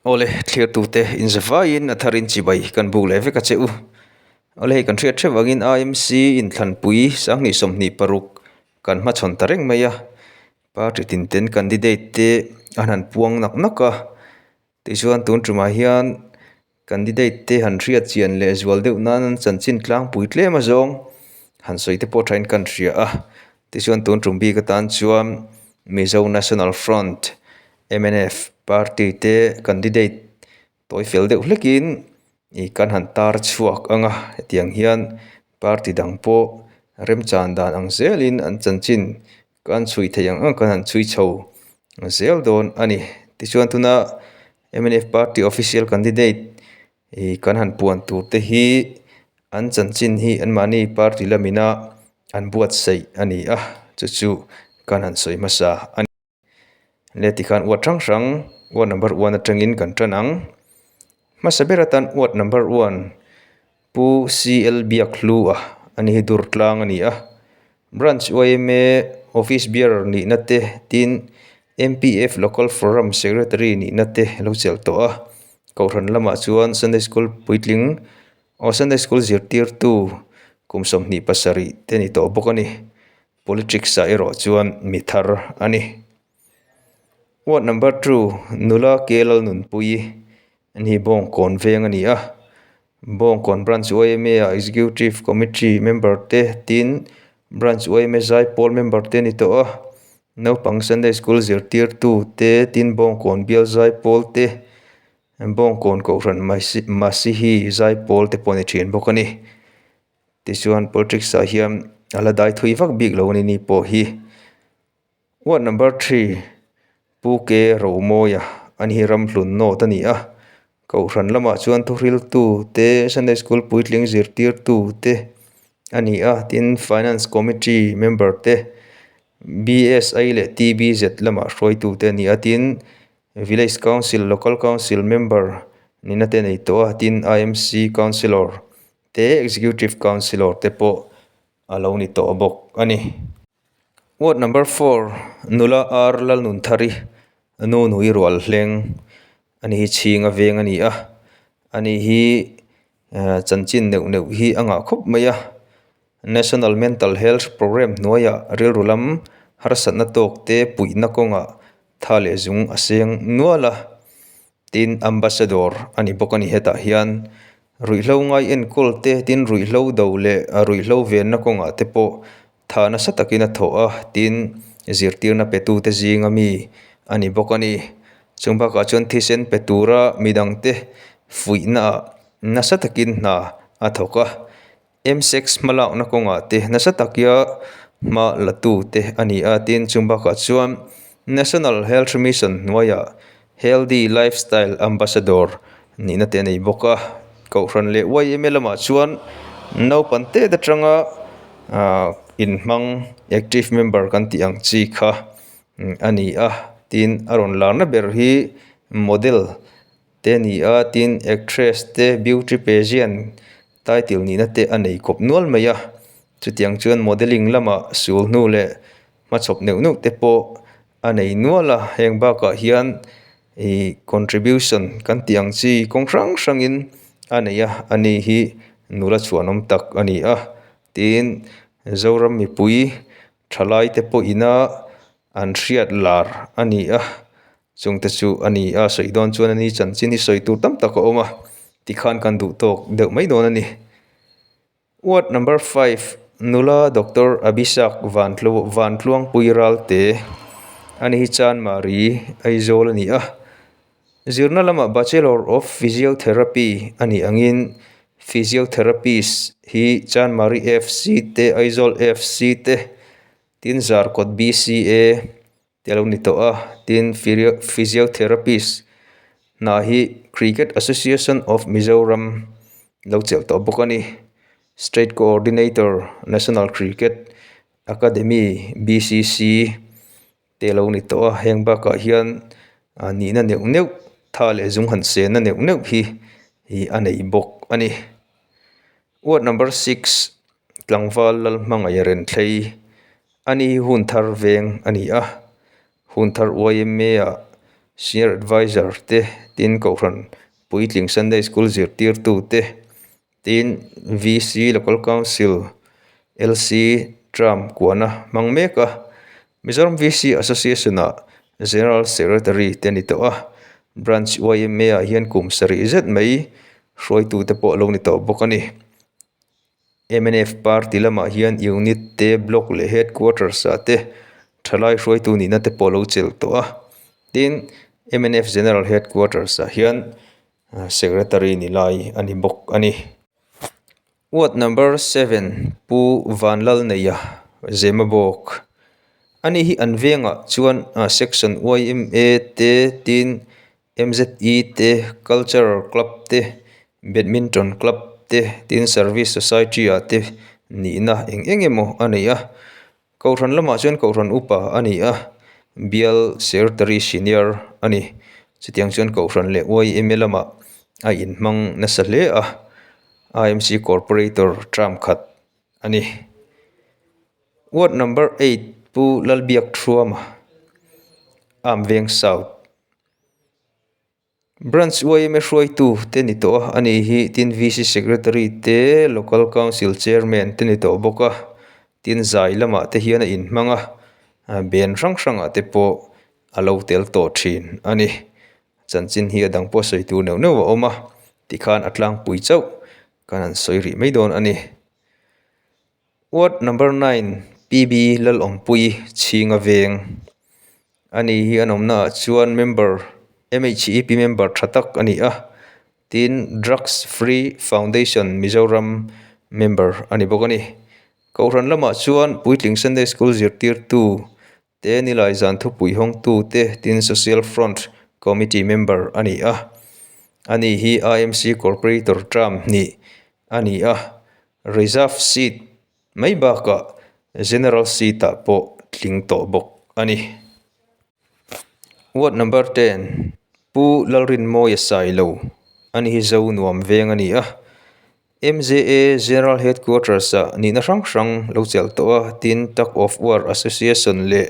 Awle, thlirtute inzavaiin a tharin chibai kan buk leh vek a che u. Awle, hei kan hriat hreuh angin IMC inthlanpui sanghnih 26 kan hmachhawn ta reng mai a. Party tinten candidate te an han puang nak nak a. Tichuan tun tumah hian candidate te han hriat chian leh zual deuh nan an chanchin tlangpui tlem azawng han sawi te pawh thain kan hria a. Tichuan tun tum bik atan chuan Mizo National Front, mnf, party te candidate tawi fel deuh hlekin ih kan han tar chhuak ang a, hetiang hian party dang pawh remchan dan ang zelin an chanchin kan chhui theih ang ang kan han chhui chho zel dawn a ni. Tichuan tuna mnf party official candidate ih kan han puan tur te hi an chanchin hi anmahni party lamina an buatsaih a ni a, chu chu kan han sawi hmasa a ni. Le tikhan ward hrang hrang ward number one atangin kan tan ang. Hmasa ber atan ward number one Pu CL Biakhlua a ni hi Durtlang a ni a. Branch yma office bearer nihna te tin MPF local forum secretary nihna te a lo chelh tawh a. Kohhran lamah chuan Sunday school puitling aw Sunday school zirtirtu kum 27 te ni tawh bawk a ni. Politics ah erawh chuan mi thar a ni. Ward number two nula K Lalnunpuii an hi Bawngkawn veng a ni a. Bawngkawn branch yma ah executive committee member te tin branch yma zaipawl member te a ni tawh a. Naupang Sunday school zirtirtu te tin Bawngkawn bial zaipawl te Bawngkawn kohhran Masihi zaipawl te pawh a ni thin bawk a ni. Tichuan politics ah hian a la dai thui vak bik lo a ni ni pawh hi. Ward number three Pu K Romawia a ni hi Ramhlun North a ni a. Kohhran lamah chuan thuhriltu te Sunday school puitling zirtirtu te a ni a tin finance committee member te B_S_I leh T_B_Z lamah hruaitu te a ni a tin village council local council member nihna te a nei tawh a tin I_M_C councillor te executive councillor te pawh a lo ni tawh bawk a ni. Ward number four nula R Lalnunthari nu nui rual hleng a ni hi chhing a veng a ni a ani hi chanchin neuh neuh hi a ngah khawp mai a national mental health programme hnuaiah rilru lam harsatna tawk te puihna kawngah tha leh zung a seng nual a. Tin, Ambassador a ni bawk a ni hetah hian ruihhlo ngai enkawl te tin ruihhlo do leh ruihhlo venna kawngah te pawh tha nasa takin a thawh a, tin zirtirna petu te zinga mi a ni bawk a ni. Chung bakah chuan thisen pe tura midangte fuihna ah nasa takin hna a thawk a, M-sex hmalakna kawngah te nasa takia hma la tu te a ni a, tin chung bakah chuan National Health Mission hnuaiah Healthy Lifestyle Ambassador nihna te a nei bawk a, Kohhran leh yma lamah chuan naupang tet atanga ah inhmang active member kan tih ang chi kha a ni a, tin a rawn larna ber hi model te a ni a tin actress te beauty pageant title nihna te a nei kawp nual mai a chutiang chuan modelling lamah sul hnu leh hmachhawp neuh neuh te pawh a nei nual a heng bakah hian ih contribution kan tih ang chi kawng hrang hrangin a nei a ani hi nula chhuanawm tak a ni a tin Zoram mipui thalai te pawh ina an hriat lar a ni a. Chungte chu a ni a, sawi dawn chuan a ni chanchin hi sawi tur tam tak a awm a, tikhan kan duh tawk deuh mai dawn a ni. Ward number five nula Doctor Abhishak Vantluangpui Ralte a ni hi Chanmari Aizawl a ni a, zirna lamah Bachelor of Physiotherapy a nih angin Physiotherapist hi Chanmari FC te Aizawl FC te tin Zarkawt BCA te a lo ni tawh a tin physiotherapist hna hi cricket association of Mizoram lo chelh tawh bawk a ni state coordinator national cricket academy B_C_C te a lo ni tawh a heng bakah hian ah nihna neuh neuh tha leh zung han senna neuh neuh hi ih a nei bawk a ni. Ward number six tlangval Lalhmangaih Renthlei a ni hi hun thar veng a ni a, hun thar yma ah Senior Adviser te, tin Kohhran Puitling Sunday School zirtirtu te, tin VC Local Council, LC, term kuahna hmang mek a, Mizoram VC Association ah General Secretary te a ni tawh a, Branch yma ah hian kum sarih zet mai hruaitute pawh a lo ni tawh bawk a ni. Mnf party lamah hian unit te block leh headquarters ah te thalai hruaitu nihna te pawh a lo chelh tawh a tin mnf general headquarters ah hian secretary ni lai a ni bawk a ni. Ward number seven Pu Vanlalneia Zemabawk ani hi an vengah chuan section yma te tin MZE te, Cultural Club te, Badminton Club te, tin Service Society ah te nihna eng eng emaw a nei a. Kohhran lamah chuan Kohhran upa a ni a, Bial Secretary Senior a ni. Chutiang chuan Kohhran leh yma lamah a inhmang nasa hle a, IMC Corporator term khat a ni. Ward number eight Pu Lalbiakthuama, Amveng South. Branch yma hruaitu te ni tawh a ani hi tin VC Secretary te Local Council Chairman te ni tawh bawk a tin zai lamah te hian a inhmang a ben hrang hrangah te pawh a lo tel tawh thin a ni chanchin hi a dang pawh sawi tur neuh neuh a awm a tikhan a tlangpui chauh kan han sawi rih mai dawn a ni. Ward number 9 PB Lalawmpuii chhinga veng a ni hi an awmna ah chuan member M_H_E_P member tha tak a ni a tin drugs free foundation Mizoram member a ni bawk a ni kohhran lamah chuan puitling sunday school zirtirtu te nilai zan thupui hawngtu te tin social front committee member a ni a ani hi I_M_C corporator term hnih a ni a. Reserve seat mai bakah General seat ah pawh tling tawh bawk a ni. Ward number 10 Pu Lalrinmawia Sailo a ni hi Zo nuam veng a ni a. MJA General Headquarters ah nihna hrang hrang lo chelh tawh a, tin Tug of War Association leh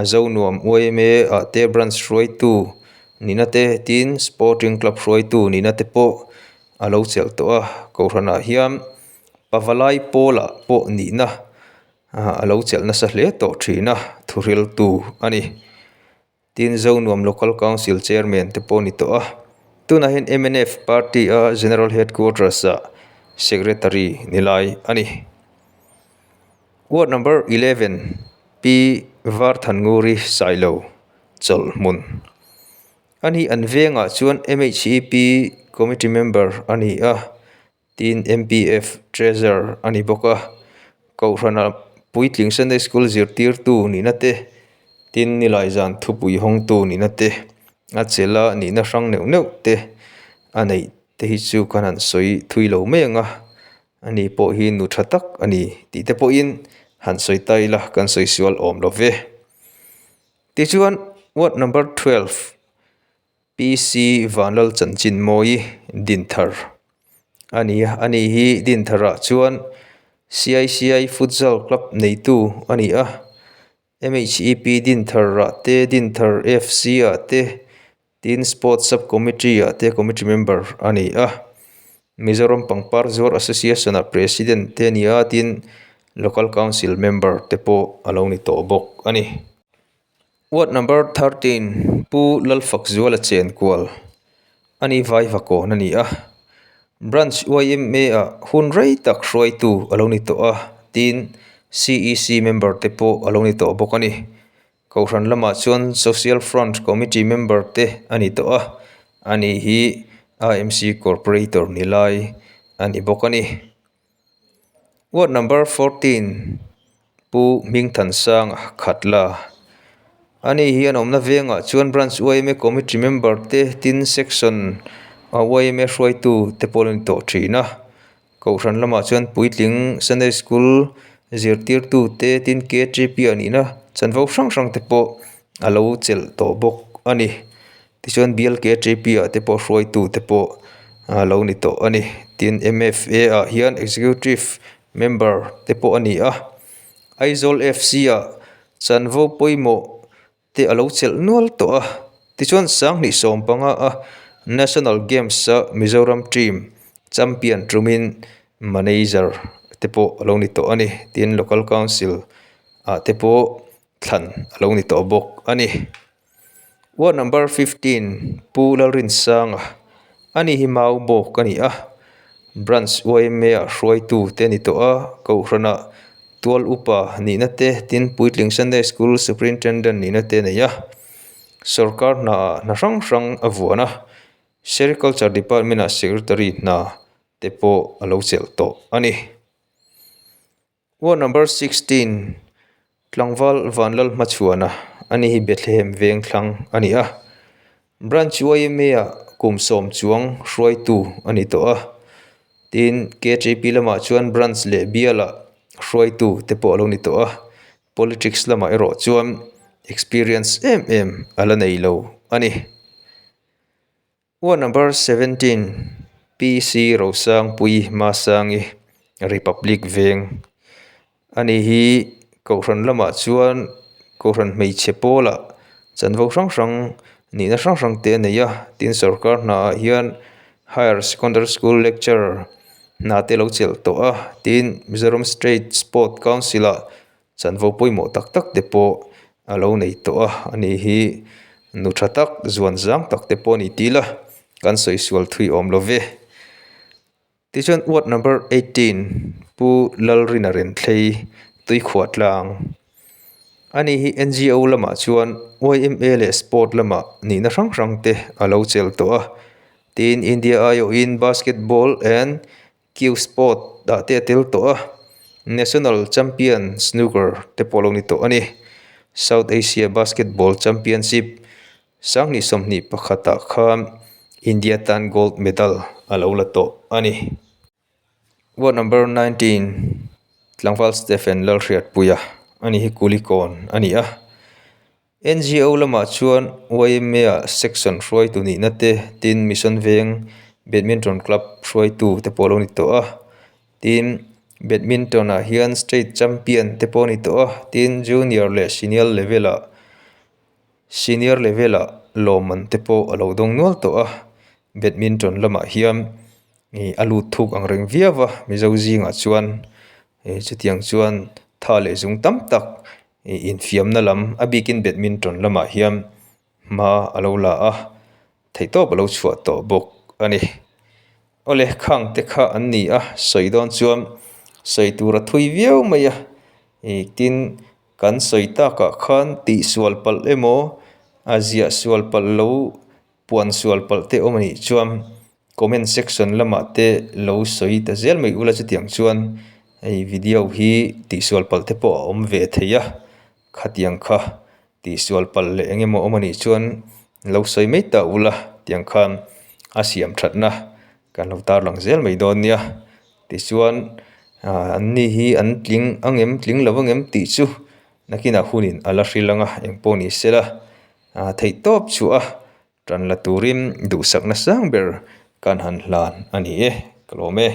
Zo nuam yma ah te branch hruaitu nihna te tin Sporting Club hruaitu nihna te pawh a lo chelh tawh a kohhranah hian pavalai pawlah pawh nihna a lo chelh nasa hle tawh thin a thuhriltu a ni tin Zonuam local council chairman te pawh a ni tawh a tunah hian mnf party a general headquarters ah secretary ni lai a ni ward number 11 Pi Varthannguri Sailo chawlhhmun. A ni an vengah chuan MHEP committee member a ni a, tin MPF treasurer a ni bawk a, kohhrana puitling Sunday school zirtirtu nihna te, tin nilai zan thupui hawngtu nihna te, a chela nihna hrang neuh neuh te a neih te hi chu kan han sawi thui lo mai ang a, ani pawh hi nu tha tak a ni tih te pawhin han sawi ta ila kan sawi sual awm lo ve. Tichuan ward number 12 PC Vanlal Chanchin Mawi Dinthar a ni a, ani hi Dintharah chuan CICI Futsal Club neitu a ni a, MHEP Dinthar ah te Dinthar FC ah te tin Sports Sub Committee ah te committee member a ni a, Mizoram Pangpar Zuar Association ah President te a ni a tin Local Council member te pawh a lo ni tawh bawk a ni. Ward number 13 Pu Lalfakzuala Chenkual a ni Vaivakawn a ni a, Branch yma ah hun rei tak hruaitu a lo ni tawh a tin CEC member te pawh a lo ni tawh bawk a ni. Kohhran lamah chuan Social Front Committee member te a ni tawh a, ani hi IMC Corporator ni lai a ni bawk a ni. Ward number 14 Pu Hmingthansanga Khatla ani hi an awmna vengah chuan Branch yma Committee member te tin Section yma hruaitu te pawh a lo ni tawh thin a. Kohhran lamah chuan puitling Sunday school zirtirtu te tin K_T_P a nihna chanvo hrang hrang te pawh a lo chelh tawh bawk a ni tichuan bial K_T_P ah te pawh hruaitu te pawh a lo ni tawh a ni tin M_F_A ah hian executive member te pawh a ni a Aizawl F_C ah chanvo pawimawh te a lo chelh nual tawh a. Tichuan 2015 a National Games a Mizoram team champion tumin manager te pawh a lo ni tawh a ni. Tin, Local Council ah te pawh thlan a lo ni tawh bawk a ni. Ward number 15 Pu Lalrinsanga ani hi mau bawk a ni a, Branch yma ah hruaitu te a ni tawh a, Kohhrana tual upa nihna te tin Puitling Sunday School Superintendent nihna te a nei a, Sawrkar hna ah hna hrang hrang a vuan a, Sericulture Department ah Secretary hna te pawh a lo chelh tawh a ni. Ward number 16, Tlangval Vanlal Hmachhuana ani hi Bethlehem veng thlang a ni a. Branch yma ah kum sawm chuang hruaitu a ni tawh a. Tin, KJP lamah chuan branch leh bialah hruaitu te pawh a lo ni tawh a. Politics lamah erawh chuan experience em em a la nei lo a ni. Ward number 17, PC Rosangpui Masangi, Republic Veng. Ani hi Kohhran lamah chuan Kohhran hmeichhe pawlah chanvo hrang hrang nihna hrang hrang te a nei a, tin sorkar hnaah hian Higher Secondary School lecturer hna te lo chelh tawh a, tin Mizoram State Sport Council ah Chanvo pawimawh tak tak te pawh a lo nei tawh a, ani hi nu tha tak zuan zang tak te pawh a ni tih ila kan sawi sual thui awm lo ve. Tichuan ward number 18 Pu Lalrina Renthlei Tuikhuah tlang ani hi NGO lamah chuan yma leh sport lamah nihna hrang hrang te a lo chelh tawh a, tin India aiawhin basketball and Q Sport ah te a tel tawh a, National Champion Snooker te pawh a lo ni tawh a ni. South Asia Basketball Championship 2021 ah khan India tan gold medal a lo la tawh a ni. Ward number 19 Tlangval Stephen Lalhriatpuia a ni hi Kulikawn a ni a. NGO lamah chuan yma ah section hruaitu nihna te tin Mission Veng Badminton Club hruaitu te pawh a lo ni tawh a, tin badminton ah hian state champion te pawh a ni tawh a, tin junior leh senior level ah senior level ah lawmman te pawh a lo dawng nual tawh a, badminton lamah hian ih a lut thuk ang reng viau a Mizo zingah chuan ih chutiang chuan tha leh zung tam tak. Ih infiamna lam a bikin badminton lamah hian hma a lo la a, theihtawp a lo chhuah tawh bawk a ni. Awle khang te kha an ni a, sawi dawn chuan sawi tur a thui viau mai a, ih tin kan sawi takah khan tihsual palh emaw a ziah sual palh lo puan sual palh te awm a nih chuan comment section lamah te lo sawi ta zel mai ula chutiang chuan hei video hi tihsual palh te pawh a awm ve thei a khatiang kha tihsual palh leh eng emaw awm a nih chuan lo sawi mai ta ula tiang khan a siam thatna kan lo tarlang zel mai dawn nia tichuan ah an ni hi an tling ang em tling lo ang em tih chu nakinah hunin a la hrilh ang a engpawh ni sela. Ah theihtawp chhuah a tan la turin duhsakna sang ber kan han hlan a ni e, ka lawm e.